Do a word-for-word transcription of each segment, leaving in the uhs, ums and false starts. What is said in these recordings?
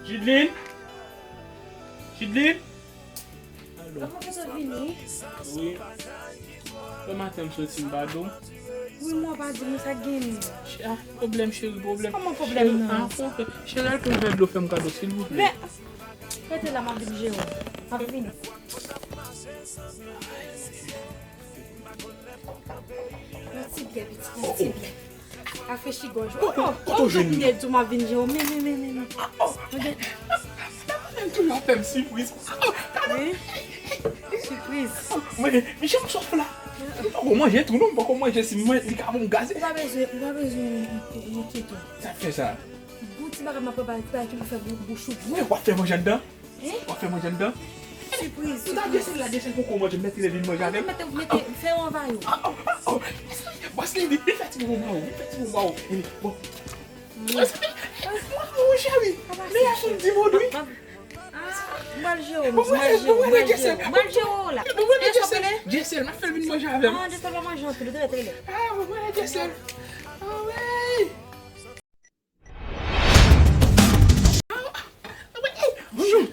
Jidline? Jidline? Alo. Kòman w fè vini? Wi. Lè maten m soti m pa di w. Wi, mwen pa di mwen sa k genyen. Ah, pwoblèm, cheri, pwoblèm. Kòman pwoblèm nan? Ah, pwoblèm. Cheri, al pran vè dlo, fè m kado, silvouplè. Men, rete la, m ap vin jere w. M ap vini. Yon ti byè, pitit, yon ti byè. Rafrechi gòj ou. Oh, oh, oh, jwenn li. Tou m ap vin jere w. Men, men, men, men, men. Ah, oh. Mwen gen, la, mwen menm toujou ap fè m sipriz. Ah, oh, gade. Wi. Sipriz. Mwen, men jan m swaf la. M poko manje tou non, m poko manje si mwen, li ka ban m gaz. Ou pa bezwen, ou pa bezwen enkyete w. Sa k fè sa? Gon ti bagay m ap prepare, ti bagay ki pou fè bou-, bouch ou gwo. W ap fè manje anndan? Hein? W ap fè manje anndan? Sipriz, sipriz. Tout a dyesèl la, dyesèl poko manje, mèt li vin manje avè m. Mete, mete, fè yon anvayi w. Ah, oh, ah, oh. Bòs li, li fè ti moman ba ou, li fè ti moman ba ou. Bon. Mwen cheri, men yon ti mo dwi. Ah, m pral jere w, m pral jere w, m pral jere w. M pral jere w la. Dyesèl, m ap fè l vin manje avè m. Ah, dyesèl pa manje anpil, ou te rete lè. Ah, mwen, mwen, dyesèl. Ah, wi. Bonjou.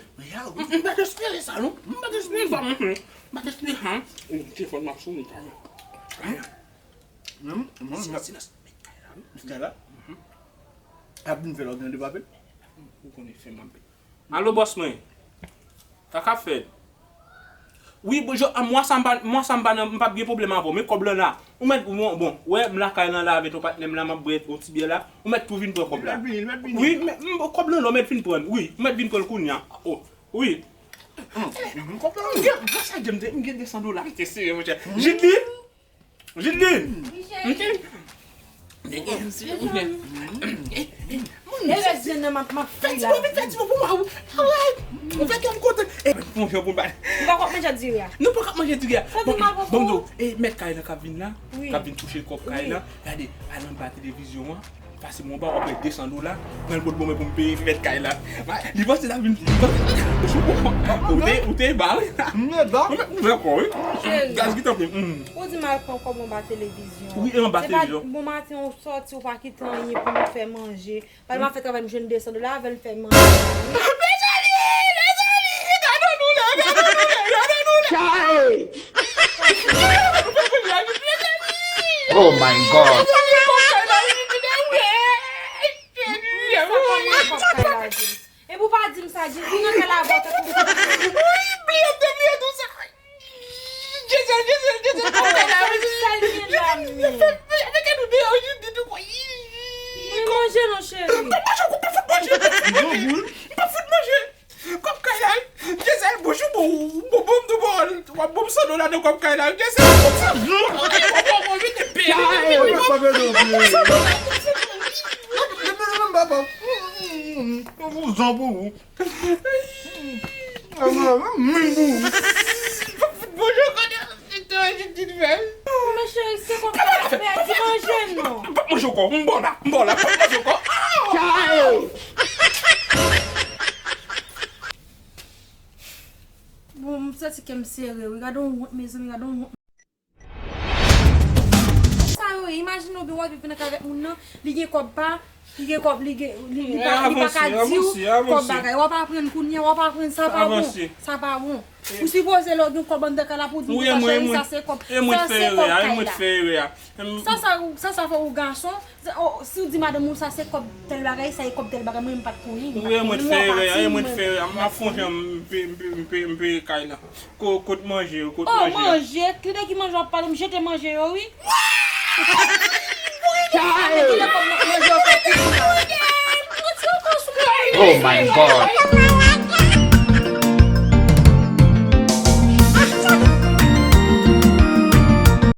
M pa t espere sa, non. M pa t espere sa. M pa t espere sa. Telefòn m ap sone. Silans, silans. Kay la. Ap vin fè lòt nan de papel. Ou konnen fè m ap. Alo, bòs mwen. Sa k ap fèt? Wi, bon, mwa sa m pa, mwa sa m pa nan, m p ap gen pwoblèm avè w, men kòb lan la. Ou mèt, bon, bon, wè, m lakay lan la avèk yon patnè m la, m ap bwè yon ti byè la. Ou mèt tou vin pran kòb la. Wi, men, m, kòb lan la, ou mèt vin pran l. Wi, ou mèt vin pran l kounye a. Oh, wi. Kòb lan, m gen, gras a Dye, m te, m gen de san dola. M te sere, monchè. Jidline! Jidline! Wi, cheri. M te, m te, m te, m te, e rès jèn nan m ap, m ap fè la. Fè ti mo, fè ti mo pou mwen. Ou fè kè m kontan. E, bon, jan pou m pale. Nou pa k ap manje diri a. Nou pa k ap manje diri a. Bon, bon, bon, e, mèt kay la k ap vin la, k ap vin touche kòb kay la. Gade, al anba televizyon an. Pase mwen ba w ap de san dola, pran l kot mwen pou m peye mèt kay la. Li panse l ap vin, li panse, ou te, ou te ba, wi. M te ba. Ou mèt pran, wi. Cheri. Gaz ki tanpe. Ou di m al pran kòb anba televizyon. Wi, e anba televizyon. Se pa bon maten ou sòti, ou pa kite anyen pou nou fè manje. Pale m ap fè travay, m jwenn de san dola, avè l fè manje. Mezanmi, mezanmi, gade nou la, gade nou la, gade nou la. Chay! Oh my God. Epi w pa di m sa, Jezi nan kay la avè w tankou. Wi, bliye m te bliye tou sa. Jezi, Jezi, Jezi, kòb kay la. Sèl gen la men. Mete nou deyò, Jezi, nou kwa. Mwen manje non, cheri. M pa manje, ou pa fout manje. M pa fout manje. Kòb kay la, Jezèl, bouch ou bon, bon, bon, bon, bon, w ap bon san dola nan kòb kay la, Jezèl, bon san dola, w ap bon, bon, vin de peye. Bon san dola, bon san dola. Bon san dola. Bon san dola. Bon, men cheri, se kòb sa, pèdi manje non. M p ap manje ankò, m bò la, m bò la, m p ap manje ankò. Ah! Bon, m santi kè m sere, wi. Gade yon wont, mezanmi, gade yon wont. Sa yo ye, imajine w byen w ap viv nan kay avèk moun nan, li gen kòb pa, li gen kòb, li gen, li, li pa, li pa ka di w kòb bagay. W ap aprann kounye a, w ap aprann sa pa bon, sa pa bon. Ou sipoze lè w gen kòb anndan kay la pou w di moun sa, cheri, sa se kòb, sa se kòb kay la. Sa, sa, sa, sa fè ou gason, sa, o, si w di madanm ou sa se kòb tèl bagay, sa e kòb tèl bagay, mwen menm m pa t konn li, m pa t konn li, w pa ka di mwen. M ap fè erè a, m ap fè erè a, m ap fè erè a, m ap fè erè a, m ap fè erè a, m ap fè erè a. Kot manje yo, kot manje yo. Oh, manje, ki de ki manje w ap pale, m jete manje yo, wi. Oh my God.